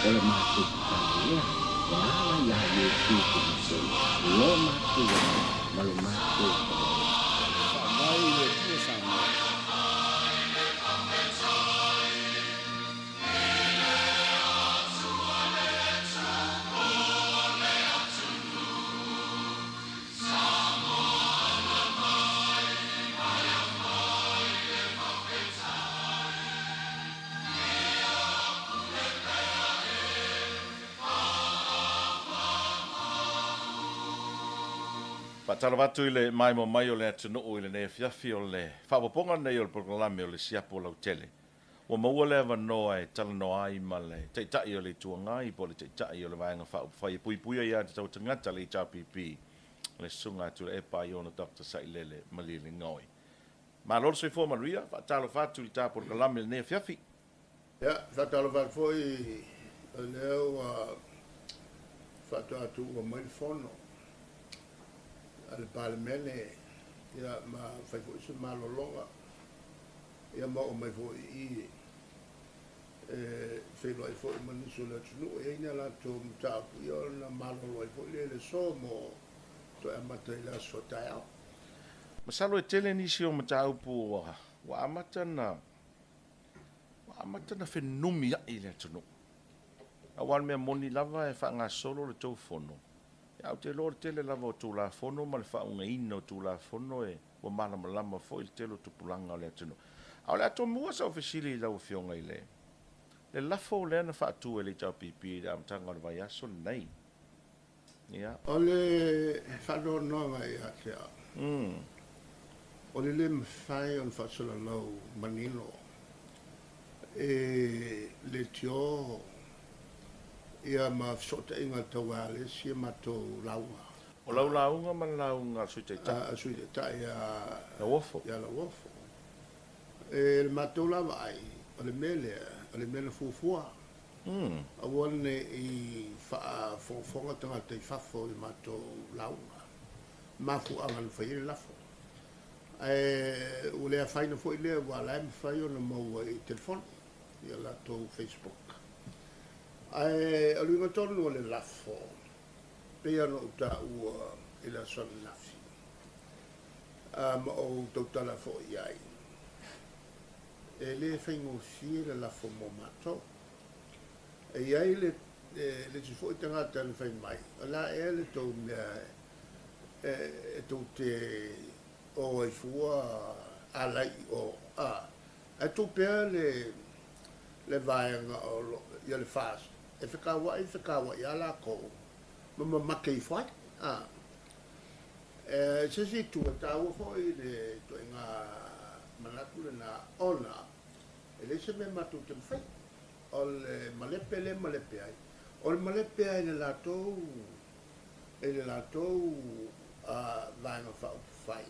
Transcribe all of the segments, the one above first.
O le matou tatalo lea e ala iā Iesu Keriso lo matou Alii ma lo matou Faavae. Faavae i le Atua Samoa. Faatalofa atu i le maimoa mai o le atunuu i lenei afiafi o le faaopoopoga lenei o le polokalame o le Siapo Lautele. Ua maua le avanoa e talanoa ai ma le Taitai o le Itu Agai po o le Taitai o le Vaega Faaupufai e Puipuia Aia Tatau Tagata, le HRPP, le Susuga a Tuilaepa Aiono Doctor Sailele Malielegaoi. Malo le soifua manuia, faatalofa atu i le ta polokalame i lenei afiafi. Ia, faatalofa atu foi o lea ua faatoa tuua mai le fono a le Palemene, ia ma fai foi se malologa, ia ma oo mai foi i i e feiloai foi ma nisi o le atunuu e i ai ni a latou mataupu, ia ona malolo ai foi lea i le aso mo toe amata i le aso taeao. Masalo e tele nisi o mataupu ua amata na ua amata na fenumiai i le atunuu. Aua o le mea moni lava e faagasolo le tou fono, ae ou te iloa o le tele lava o Tulafono ma le faauigaina o Tulafono e ua malamalama foi le tele o tupulaga o le atunuu. A o le a tomua sau fesili i lau Afioga i le le lafo lea na faatu e le HRPP i le amataga o le vaiaso lenei. Ia. O le faanoanoaga ia te au, o le le mafai ona faasalalau manino e leitio ia ma fesootaiga tau wireless ia matou lauga. O lau lauga ma le lauga a le Sui Taitai. A le Sui Taitai ia Lauofo. Ia Lauofo. E le matou la vaai, o le mea lea, o le mea na fuafua. Aua ne i faafogafoga tagata i fafo i matou lauga, mafuaaga na fai ai le lafo. Ae ua le afaina foi lea aua o la e mafai ona maua i telefoni, i a latou Facebook. Ae o le uiga tonu o le lafo, pei ona ou taua i le aso ananafi, ma ou tautala foi i ai, e le faigofie le lafo mo matou. E i ai le isi foi tagata na fai mai, o le a ea le tou mea e tou te o ai fua alai i o, a, ae tuu pea le vaega o lo, ia le FAST e fekauai, fekauai lava lakou ma mamake ifo ai, a. E se isi itu, e taua foi le ituaiga manatu lena ona e leai se mea matou te mafai. O le malepe lea e malepe ai, o le malepe lava i le latou, i le latou Vaega Faaupufai,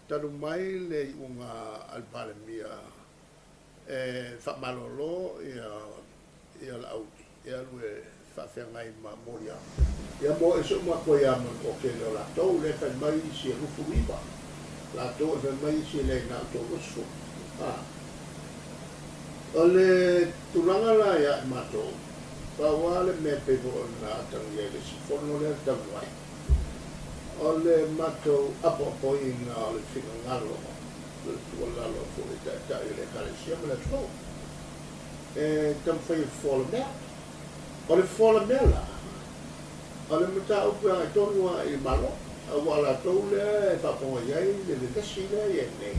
talu mai le iuga a le Palemia e faamalolo ia Laauli e alu e faafeagai ma Molia. Ia mo ese uma atu ai lava ma le toatele o latou, lea e fai mai isi e 29 latou, e fai mai isi e leai na o 30. A o le tulaga la ia i matou, pau lava le mea e pei foi ona atagia i le isi fono lea talu ai, o le matou apoapoina o le finagalo, le tuualalo foi i taitai o le Ekalesia ma le atunuu, e taumafai e fofo le mea. O le fofo le mea la, o le mataupu e agai tonu lava i le Malo, aua o latou lea e faafofoga i ai le vevesi lea e i ai nei.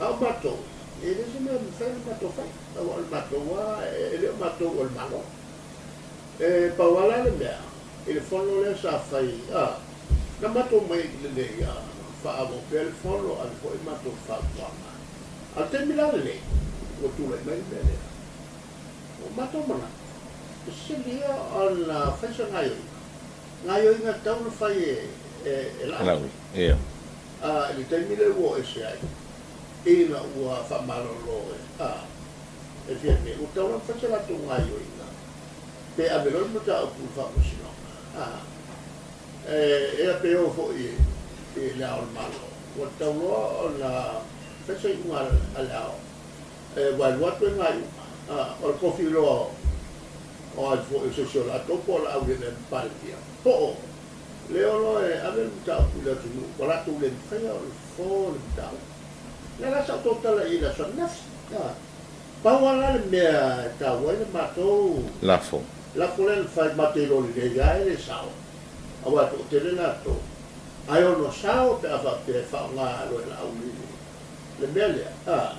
A o matou, e leai se mea e mafai ona matou fai, aua o le matou lava, e le o matou o le Malo. E pau lava la le mea, i le fono lea sa fai, a, na matou omai lelei a faaauau pea le fono, ave foi matou fautuaga. A o le taimi la lenei, ua tulai mai le mea lea. Ua matou manatu, e sili ia ona fai se gaioiga, gaioiga e tatau ona fai e Laauli, a i le taimi lea ua oo ese ai, ina ua faamalolo e Fiame, ua tatau la ona fai se latou gaioiga, pe ave loa le mataupu i le Faamasinoga, a e pe o foi i Le Ao o le Malo, ua tatau loa ona fai se iuga a Le Ao. E ua alu atu e gaiuga, o le kofi loa O ai foi o se isi o latou po o le auliili ma Palemia, po o Leolo e ave le mataupu i le atunuu ua latou le mafaia ona fofo le mataupu. O lea la sa ou tautala i ai i le aso ananafi. Pau lava la le mea e taua ai le matou Lafo. Lafo lea na fai matou te iloa lelei lava e le sao, aua e toatele latou, ae ono sao pe a faapea e faaaoga loa e Laauli le mea lea,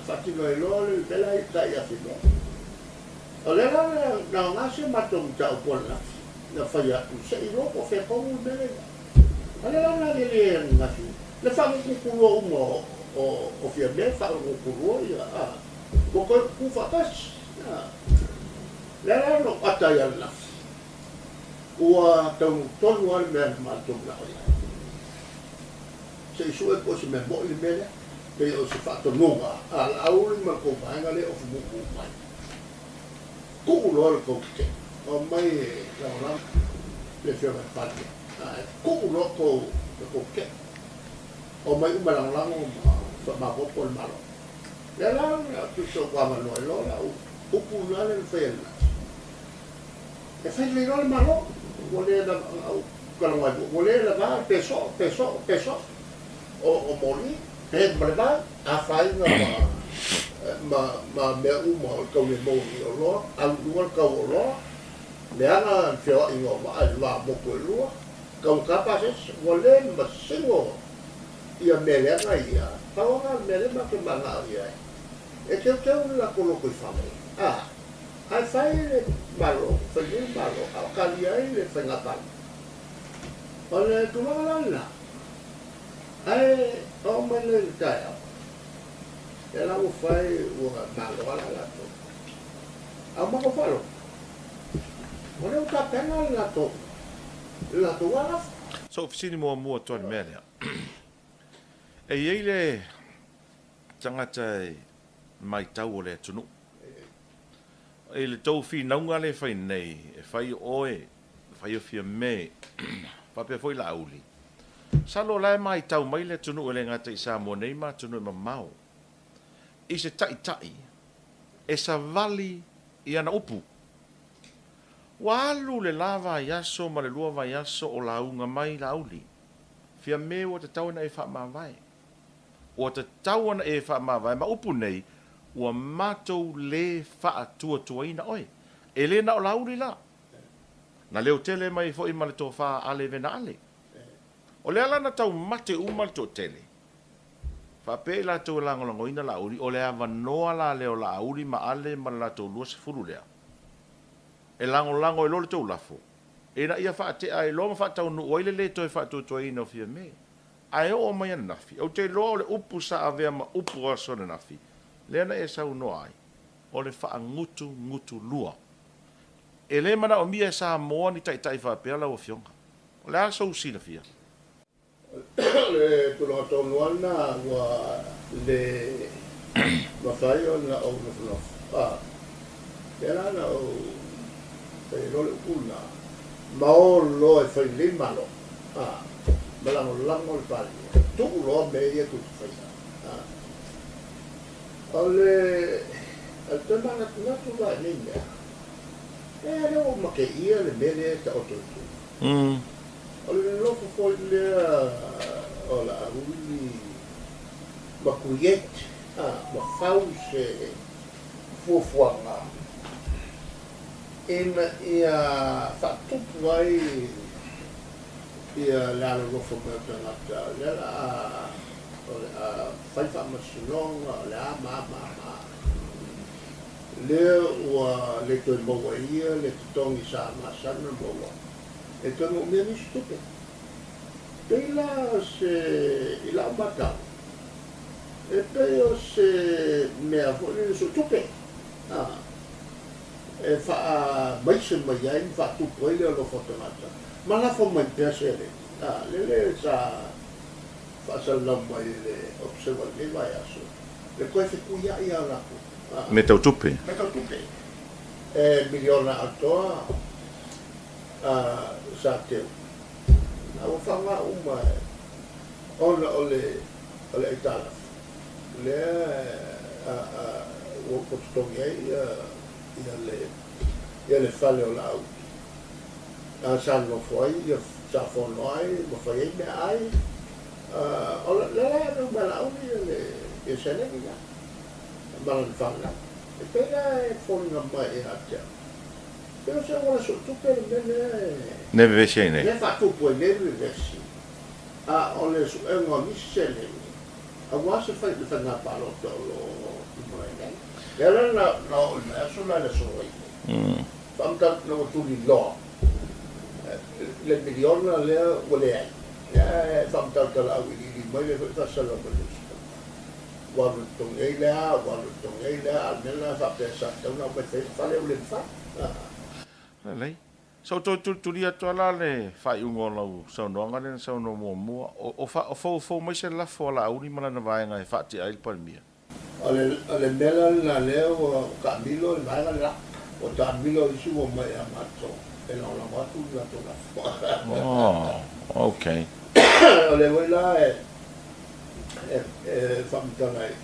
faatino ai loa le mea la i uta i Afenoa. O lea la na aoga si a matou mataupu ananafi na fai atu se i iloa po o fea tonu le mea lea i ai. A o lea la na aliali ai ananafi le faagugutu uma o Fiamē faagugutu ia ua toe tutu faatasi. O lea la na ou ata ai ananafi ua taunuu tonu lava le mea na matou manao i ai. Se i sue po o se mea moni le mea lea, pei o se faatonuga a Laauli ma le tou vaega lea o fumumu mai. Tuu loa le tou tetee. Omai e lagolago le Afioga i le Palemia. Ae tuu loa tou le tou tetee. Omai uma e lagolago ma faamaopoopo le Malo. Lea la na tusa ou avanoa ai loa lau upu lena lea na fai ananafi. E fai lelei loa le Malo. Ua le lava, ou talanoa ai foi, ua le lava pe soo, pe soo, pe soo. O moli, pe ma le vai, afaina ma, ma mea uma o le tau le maua nei oloa, alu i luga le tau o oloa, leaga le feoaiga o vaa i le va motu e lua, taugata pasese, ua le masino ia mea leaga ia, pau lava le mea lea matou te mananao i ai, e teuteu le latou lotoifale, a, ae fai le Malo, fai nei le Malo, a o talia ai le faiga palota. O le tulaga la lena, Ae oo mai nei i le taeao, lea la ua fai ua malo lava la latou. A o matou faalogo, o lea ua tapena le latou, le latou lava lafo. Sou fesili muamua atu i le mea lea. E i ai le tagata e matau o le atunuu i le tou finauga lea e fai nei, e fai o oe, e fai o Fiame, faapea foi Laauli. Masalo o la e matau mai le atunuu e le gata i Samoa nei ma atunuu e mamao i se taitai e savali i ana upu. Ua alu le la vaiaso ma le lua vaiaso o lauga mai Laauli, Fiame ua tatau ona e faamavae. Ua tatau ona e faamavae ma upu nei, ua matou le faatuatuaina oe. E le na o Laauli la. Na leo tele mai foi ma le tofa a Ale Vena Ale. O lea la na taumate uma le toatele. Faapea i latou e lagolagoina Laauli, o le avanoa la lea o Laauli ma Ale ma le latou 20 lea, e lagolago ai loa le tou lafo, ina ia faatea ai loa ma faataunuu ai le le toe faatuatuaina o Fiame. Ae oo mai ananafi, ou te iloa o le upu sa avea ma upu o aso ananafi, lea na e saunoa ai, o le faagutugutulua. E le manaomia e Samoa ni taitai faapea lau Afioga. O le a sou silafia? O le tulaga tonu lava lena ua le mafai ona ou nofonofo. A, lea la na ou fai ai loa le upu lena, ma o loa e fai lelei Malo, a, ma lagolago le Palemia, tuu loa mea ia tou te faia. A, o le, o le toe manatunatu la i nei mea, e lea ua ou mateia le mea lea e taoto i tua. O le nonofo foi lea o Laauli ma create ma fau se fuafuaga ina ia faatupu ai ia le alolofa mai o tagata lea la a o le a fai faamasinoga o le a ma a ma a ma a. Lea ua le toe maua e ia le totogi sa masani ona maua e toe moomia nisi tupe. Pei la o se, i lau matau, e pei o se mea foi lele suetupe, a, e faamaise mai ai ma faatupu ai le alofa o tagata, ma lafo mai pea seleni, a, lele sa faasalalau mai e le Observer i lenei vaiaso, le toe fetuiai lava o latou, a. Mea tau tupe. Mea tau tupe. E miliona atoa. a Sa Teu, a ua faaaoga uma ona o le o le aitalafu lea ua totogi ai ia le Ia le fale o Laauli a sa nofo ai ia sa fono ai ma fai ai meaai o le la e ave uma e Laauli ia le ia seleni la ma lana fanau. E pei la e foliga mai ia te au pei o se auala suetupe le mea lea e Ne vevesi ai nei. Lea e faatupu ai nei le vevesi a o le suega o nisi seleni aua se fai le faiga palota o lo o luma mai nei. Lea la na na oo i le aso la i le aso Vaine. Faamatala ina ua tuliloa le miliona lea ua leai. Ia e faamatalatala auiliili mai lea foi faasala mai le nusipepa. Ua alu e totogi ai le a, ua alu e totogi ai le a, a o le mea lena faapea sa tatau ona aumai fai le fale ua le mafai. Lelei. Sa ou toe tulitulia atu lava la le faaiuga o lau saunoaga lea na saunoa muamua, o foufou mai se lafo a Laauli ma lana vaega e faatea ai le Palemia. O le mea la lena lea ua taamilo le vaega le la. Ua taamilo isi ua omai ia matou e lagolago atu le latou lafo. Oh, okay. O lea foi la e faamatala ai,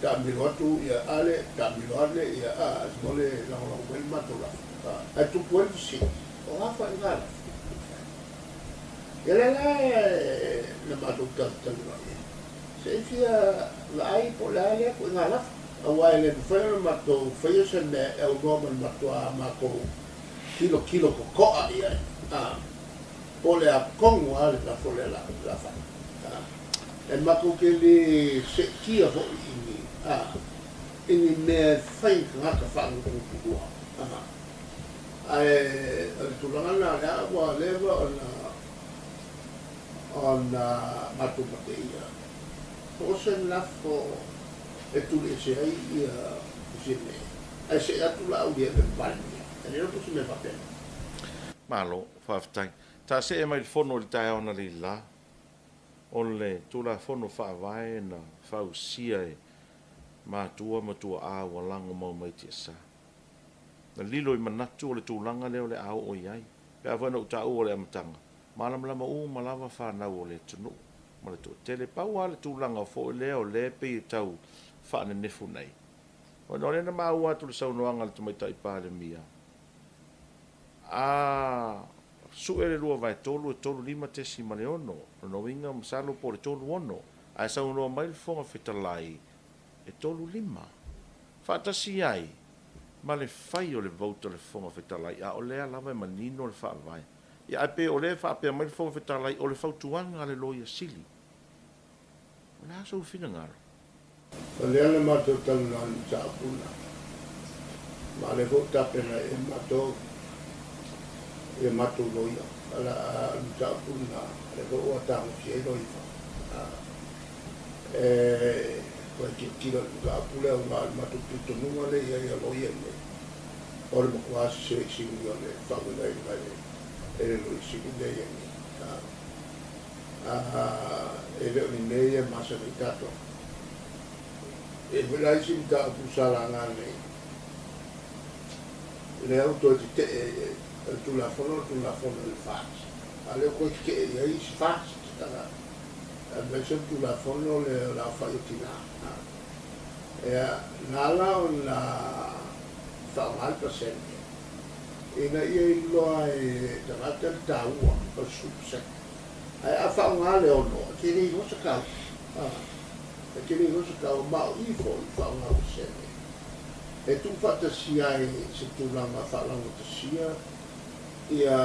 taamilo atu ia Ale, taamilo ane ia a, mo le lagolago mai le matou lafo. Ae tupu ai le fesili, o a foi na lafo? Ia lea la na matou talatalanoa i ai. Se i fia vaai po o le a lea ituaiga lafo, aua e le mafai ona matou faia se mea e aunoa ma le matua matou tilotilo totoa i ai, a, po o le a tonu lava le lafo lea o le a fai. A, e matou te le seetia foi i ni, a, i ni mea e fai i tagata faagutugutuua. A, ae o le tulaga lena o lea ua leva ona ona matou mateia po o se lafo e tuliese ai ia Fiamē ae see atu la au ia e Palemia. E le iloa po o se mea faapena. Malo, faafetai. Ta see mai le fono i le taeao analeila, o le Tulafono Faavae na fausia e matua ma tuaa ua lagomau mai tiasa. Na lilo i manatu o le tulaga lea o le a oo i ai, pe a foi na ou taua o le amataga, Malamalama uma lava fanau o le atunuu ma le toatele. Pau lava le tulaga foi lea o lea e pei e tau faanenefu nei, ona o lea na maua atu i le saunoaga a le Tamaitai Palemia, a sue le 2/3 e 35.6, o lona uiga masalo po o le 36, ae saunoa mai le Fofoga Fetalai e 35. Faatasi ai ma le fai o le vote a le Fofoga Fetalai, a o lea lava e manino le Faavae. Ia, ae pei o lea e faapea mai le Fofoga Fetalai, o le fautuaga a le Loia Sili. O le a sou finagalo? O lea na matou talanoa i le mataupu lena, ma o lea foi ua tapena i ai matou i a matou loia. O le mataupu lena, o lea foi ua tagofi ai loia i fafo. E toe tilotilo i le mataupu lea aua o le matou talitonuga lea i ai a loia nei, o le matua sese sili o le faauigaina e le Loia Sili lea i ai nei. E le o ni mea ia e masani ai tatou. E i ai foi la isi mataupu sa laga nei, lea ua toe tetee i ai, o le Tulafono o le Tulafono i le FAST, a o lea ua toe tetee i ai isi FAST, aemaise o le Tulafono lea o le aofai o tina. Ia, na ala ona faaaoga le pasene ina ia iloa ai e tagata le taua o le 10%. Ae a faaaoga le 6, e te le iloa se taua. E te le iloa se taua, ma o i foi i faaaoga pasene e tuufaatasia ai se tulaga faalaugatasia ia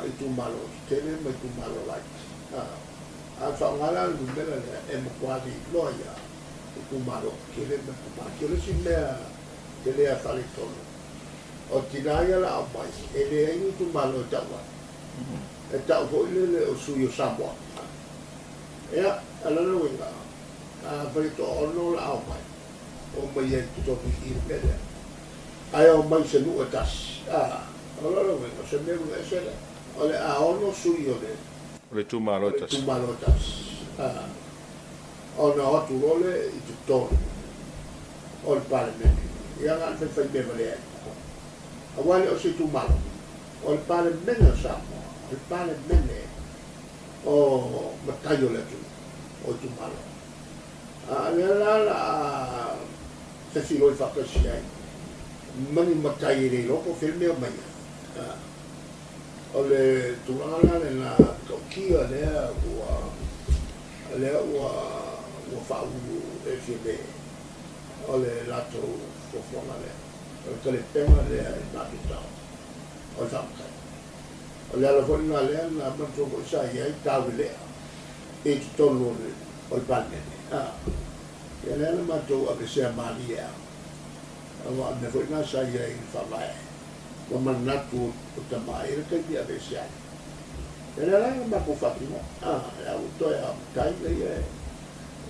itumalo tetele ma itumalo laiti. A faaaoga la le numera lea, e matua le iloa ia itumalo tetele ma itumalo laiti. O le isi mea tele a faaletonu. O tina ia la aumai, e leai ni itumalo e tau ai. E tau foi lele o sui o Samoa. Ia, o lona uiga, afai e toaono la aumai, omai ai i totonu i i le mea lea. Ae omai i se nuu e tasi, a, o lona uiga, o se mea uiga ese lea. O le a ono sui o le. O le itumalo e tasi. Itumalo e tasi. A. Ona o atu loa lea i totonu o le Palemene, ia na o le faifai mea valea ai. Aua e le o se itumalo, o le Palemene o Samoa, o le Palemene o matai o le atunuu, o itumalo. A o lea la o le a fefiloi faatasi ai manu matai e le iloa po o fea le mea e omai ai. O le tulaga la lena matautia lea ua lea ua ua faaulu e Fiamē o le latou fuafuaga lea, o le talepega lea i le matou taofi o le faamatai. O le ala foi lena lea na manatua foi sa i ai Taulelea i totonu o le o le Palemene. Ia lea na matou aveesea malie lava, aua o le mea foi lena sa i ai i le Faavae ma manatu o tama i le taimi e aveese ai. Ia lea la na matou faatinoa, lea ua toe matai ia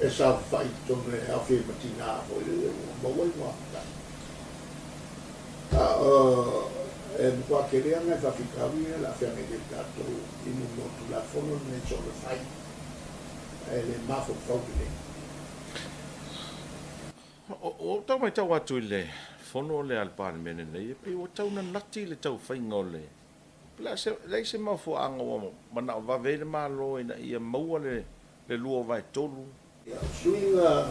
e saofafai i totonu e aofia ai ma tina foi lele ua maua igoa matai. A o e matua tele lava nai faafitauli ia o le a feagai nei tatou i mea o Tulafono lenei soona fai e le mafaufau lelei. Ua ou tau matau atu i le fono lea a le Palemene nei, e pei ua tau nanati le tau faiga o le, po o le a leai se mafuaaga ua manao vave ai le Malo ina ia maua le 2/3. Ia, o suiga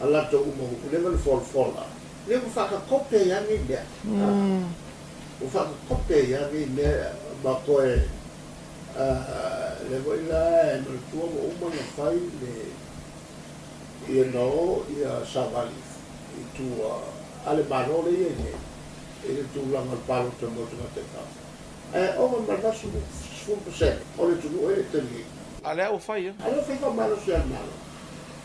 a latou uma ua leva ona folafola, lea ua faatakope ai lava nei mea. Ua faatakope ai lava nei mea ma toe, lea foi la e manatua ua uma ona fai le Ia na o ia savali i tua a le Malo lea e i ai nei i le tulaga o le palota mo tagata i fafo, ae ova ma le 80% o le atunuu e le talia. A lea ua fai a? A lea ua fai faamalosi a le Malo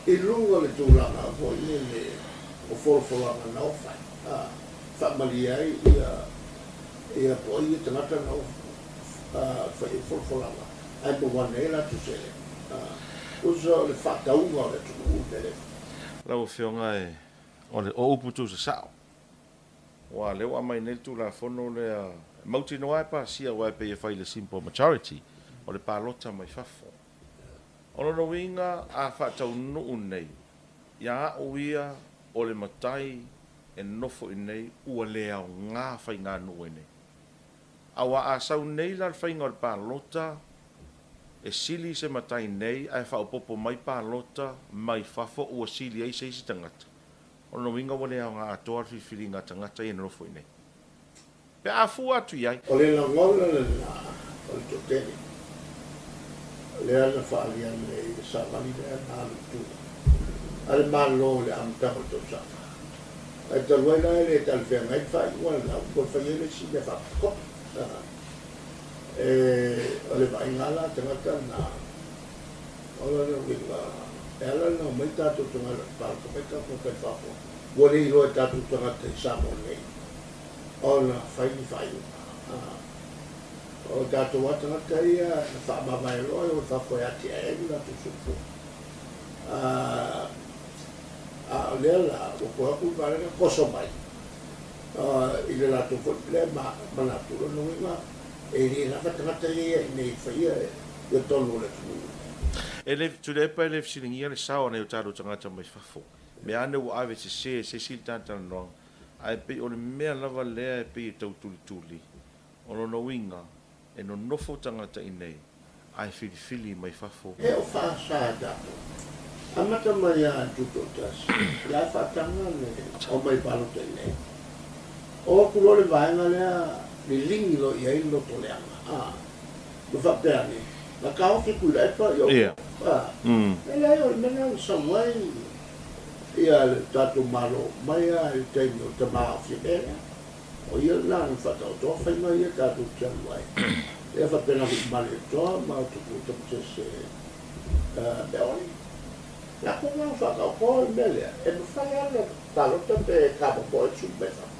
i luga o le tulaga foi lele o folafolaga na o fai, a faamalie ai ia ia po o ai ia tagata na o fai ai folafolaga. Ae maua ane ai latou seleni. Tusa o le faatauga o le atunuu i mea le fai. Lau Afioga e, o le, o upu tuusasao. Aua o lea ua aumai nei le Tulafono lea, e mautinoa e pasia aua e pei e fai i le simple majority, o le palota mai fafo. O lona uiga, a faataunuu nei, ia au ia o le matai e nofo i inei ua le aoga faiganuu ai nei. Aua a sau nei la le faiga o le palota, e sili se matai nei ae faaopoopo mai palota mai fafo ua sili ai se isi tagata. O lona uiga ua le aoga atoa le filifiliga a tagata ia e nonofo i nei. Pe a fua atu i ai. O le lagona lena o le toatele lea na faaalia nei i le savali lea na alu i tua a le Malo i le amataga o le tausaga. Ae talu ai la e le talafeagai le faaiuga lena, ua toe fai ai le isi mea faapitokopi. E, o le vaaiga lava la a tagata lena, o lona uiga, e ala ona omai tatou tagata, palota mai tatou tagata i fafo, ua le iloa e tatou tagata i Samoa nei ona fai ni faaiuga. O tatou lava tagata ia na faamavae loa e o i fafo e atiae ai lo latou soifua. A o lea la, ua toe o atu le vaega toso mai i le latou foi lea manatu, o lona uiga e le lava tagata ia i inei e faia ia tonu o le atunuu. E le, Tuilaepa e le fesiligia le sao a nai o tatou tagata mai fafo. Mea ane ua ave sese e se isi le talatalanoaga, ae pei o le mea lava lea e pei e tau tulituli. O lona uiga, E nonofo tagata i nei, ae filifili mai fafo. E o faasa e tatou. Amata mai a i Tutoatasi, o le a faataga le omai palota i nei. O atu loa le vaega lea liligi loa i ai le loto leaga, a, ma faapea ane, na taofi Tuilaepa i o, a, e leai o le mea lena na sau ai ia le tatou Malo mai a i le taimi o tama o Fiamē lea. O ia lena na faataotoa faiga ia tatou te alu ai. Ia faapena foi i Malietoa ma Utupu Tamasese Meoli. Latou na na faataotoa le mea lea, e mafai lava ona palota pe kamomoe le sui mai fafo.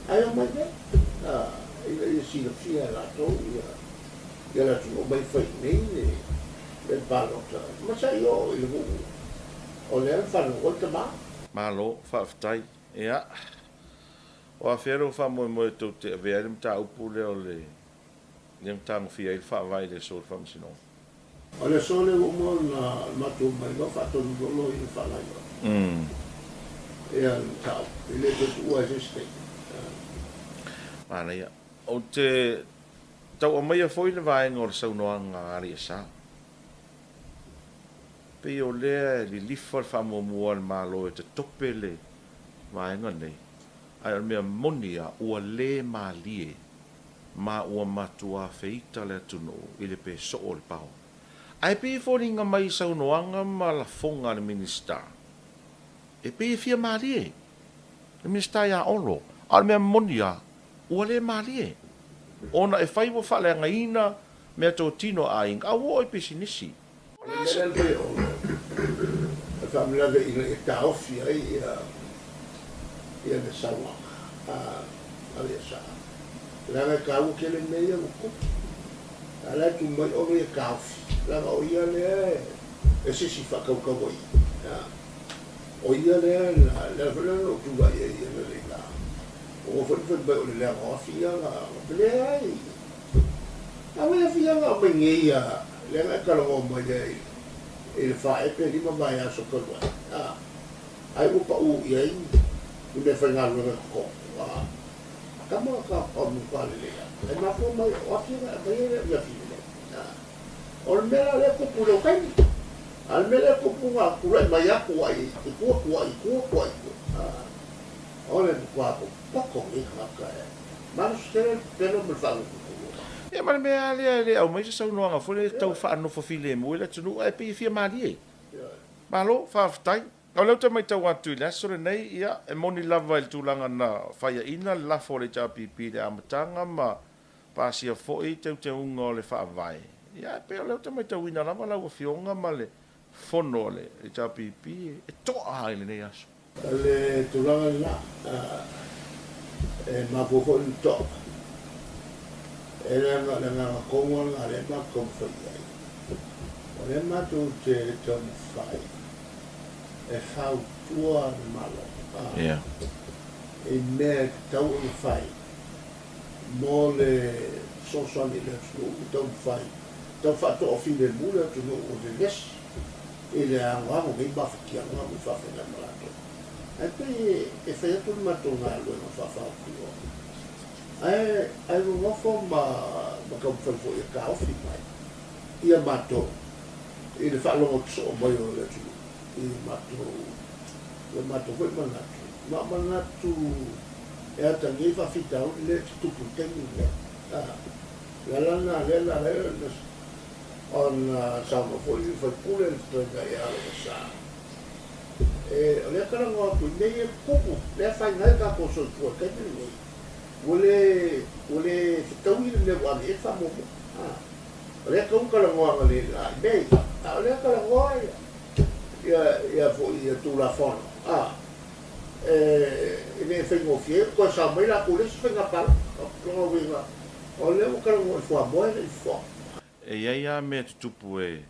Ae omai nei, ina ia silafia e latou ia le atunuu omai fai i inei le palota. Ma sa i oo i le nuu o lea na fanau ai le tama. Malo, faafetai. Ia, O afea lou faamoemoe tou te avea ai le mataupu lea o le lea na tagofia ai le Faavae i le aso o le Faamasinoga? O le aso lea ua uma ona matou omai loa faatonu loa loia na faalaioa ia le mataupu, e le toe tuua ai se isi taimi. Manaia. Ou te tau aumaia foi le vaega o le saunoaga a Alaiasa. Pei o lea e lilifa le faamuamua a le Malo e tatope le vaega nei. Ae o le mea moni lava, ua le malie ma ua matuā feita le atunuu i le pe soo o le paoa. Ae pei e foliga mai i saunoaga ma lafoga a le Minisita, e pei e fia malie le Minisita ia Olo, a o le mea moni lava, ua le malie, ona e fai ua faaleagaina meatotino a aiga, a ua oo i pisinisi. O le mea lea na fai e Olo, o le faalavelave ina ia taofi ai le sauaga a le sa. Leaga e taua tele mea ia ua tupu. A o la e tu mai Olo ia taofi, leaga o ia lea e se isi faatautaua i i. O ia lea na, le ala foi lea na ou tulai ai analeila, ua foi na fai mai o le leaga o afi ia na leai. A ua afi ia na aumai nei a, lea na e talanoa mai ai i le 4 ea pe 5 vaiaso talu ai, a, ai ua pau i ai ni meafaigaluega i totonu, a, tama ka matua lelei lava, ae mafua mai o afi ia na aumai ai le afi lelei, a. O le mea la lea e tupu i lou taimi, a o le mea lea e tupu na tulai mai lava tuuai i tua, tuuai i tua, tuuai i tua, a, o le matua popoto lenei tagata e malosi tele le pepelo ma le faagutugutu. Ia ma le mea lava lea e le aumai se saunoaga foi lea e tau faanofo filemu ai le atunuu ae pei e fia malie. Malo, faafetai. O lea ou te matau atu i le aso lenei, ia, e moni lava i le tulaga na faiaina le lafo a le HRPP i le amataga ma pasia foi teuteuga o le Faavae, ia ae pei o lea ou te matauina lava lau Afioga ma le Fono a le HRPP e to'a ai i lenei aso. O le tulaga lena, e mafua foi ona to'a, e leaga o le agaga tonu lava lena o lea matou te taumafai i ai. O lea matou te taumafai e fautua le Malo i mea e tatau ona fai mo le fesoasoani i le atunuu ma taumafai tau faatoafilemu le atunuu ua vevesi i le anoano o nei mafatiaga ua faafeagai ma latou. Ae pei e fai atu le matou galuega faafautua, ae ae nonofo ma ma taumafai foi e taofi mai ia matou i le faalogo soo mai o le atunuu i matou i o matou foi manatu, ma manatu e atagia ai faafitauli lea e tutupu i le taimi lenei. A, o le ala lena lea na ala ai ona saunoa foi le sui usufono le fetalaiga ia Alogasa, e, o lea e talanoa atu i mea ia e tutupu, lea e afaina ai tatou soifua i le taimi lenei, ua le, ua le fetaui le mea ua ave i ai le faamuamua. A, o lea e tatau ona talanoa analeila i mea ia, a o lea e talanoa ia, ia, ia foi ia Tulafono, a. E le faigofie ai ona toe sao mai latou i le isi faiga palota. O lona uiga, o lea ua talanoa i fuamoa e le i fofoga. E i ai lava mea tutupu e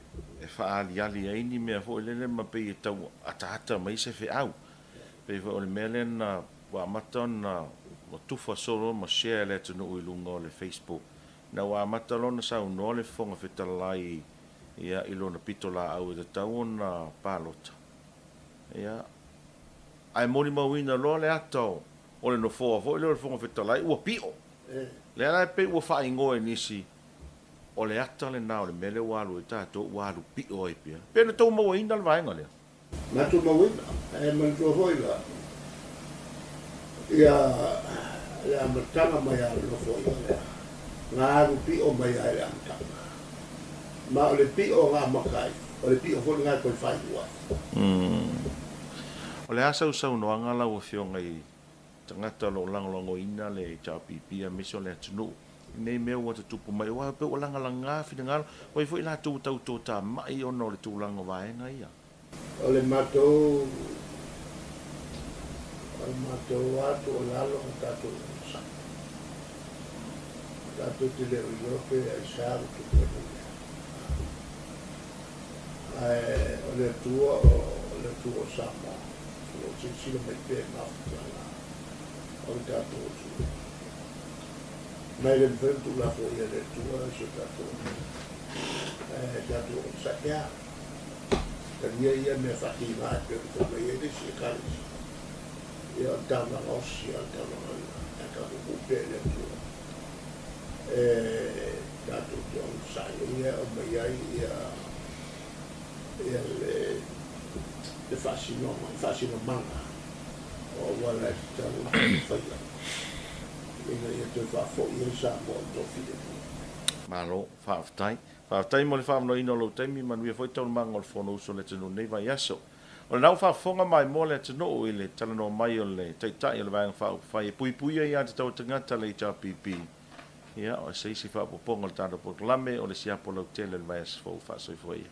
faaaliali ai ni mea foi lele ma pei e tau ataata mai se feau. Pei foi o le mea lea na ua amata ona tufa solo ma share e le atunuu i luga o le Facebook ina ua amata loa ona saunoa le Fofoga Fetalai i lona pitolaau e tatau ona palota. Ia, ae molimauina loa le ata o le nofoa foi lea o le Fofoga Fetalai, ua pio. Lea la e pei ua faaigoa e nisi, o le ata lena o le mea lea ua alu ai tatou, ua alu pio ai pea. Pe na tou mauaina le vaega lea? Matou mauaina. Ae manatua foi la, ia le amataga mai lava o le nofoaiga lea, na alu pio mai lava i le amataga. Ma o le pio na amata ai, o le pio foi lena e toe faaiu ai. O le a sau saunoaga lau Afioga i tagata o lo o lagolagoina le HRPP aemaise o le atunuu i nei mea ua tutupu mai aua pei ua lagalaga finagalo, ua i ai foi latou ua tau totamai ona o le tulaga o vaega ia. O le matou o le matou lava tuualalo ma tatou onosai. Tatou te le o iloa pe aisea ua tupu ai nei mea. Ae o le Atua o le Atua o Samoa, o lo o silasila mai pea i mafatiaga o le tatou atunuu. Ma e le mafai ona tuulafoaia e le Atua si o tatou atunuu. Ae tatou onosai pea. Talia ia mea faatiga e pei ona fai mai ai le isi Ekalesia. Ia o le taulaga osi lava le taulaga lena. Ae tatou tuu pea i le Atua e tatou te onosai ai e aumai ai ia ia le le faasinoga, faasinomaga O auala e tatau ona faia ina ia toe faafoi ai Samoa i le toafilemu. Malo, faafetai. Faafetai mo le faavanoaina o lou taimi, manuia foi taualumaga o le Fonousu a le atunuu i lenei vaiaso. O lena ua faafofoga maimoa le atunuu i le talanoa mai o le Taitai o le Vaega Faaupufai e puipuia ia tatau a tagata le HRPP. Ia, o se isi faaopoopoga o le tatou polokalame o le siapo lautele o le vaiaso fou. Faasoifua ia.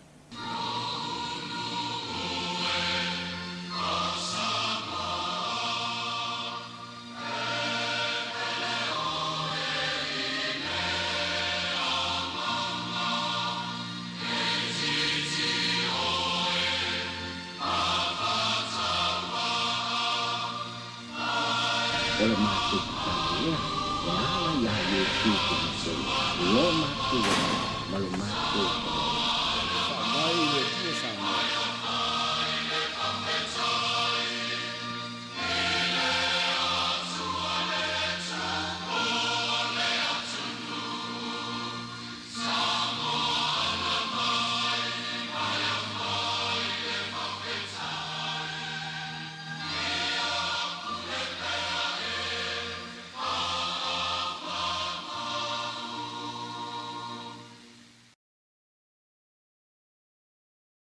O le matou tatalo lea e ala iā Iesu Keriso lo matou Alii ma lo matou Faavae. Faavae i le Atua Samoa.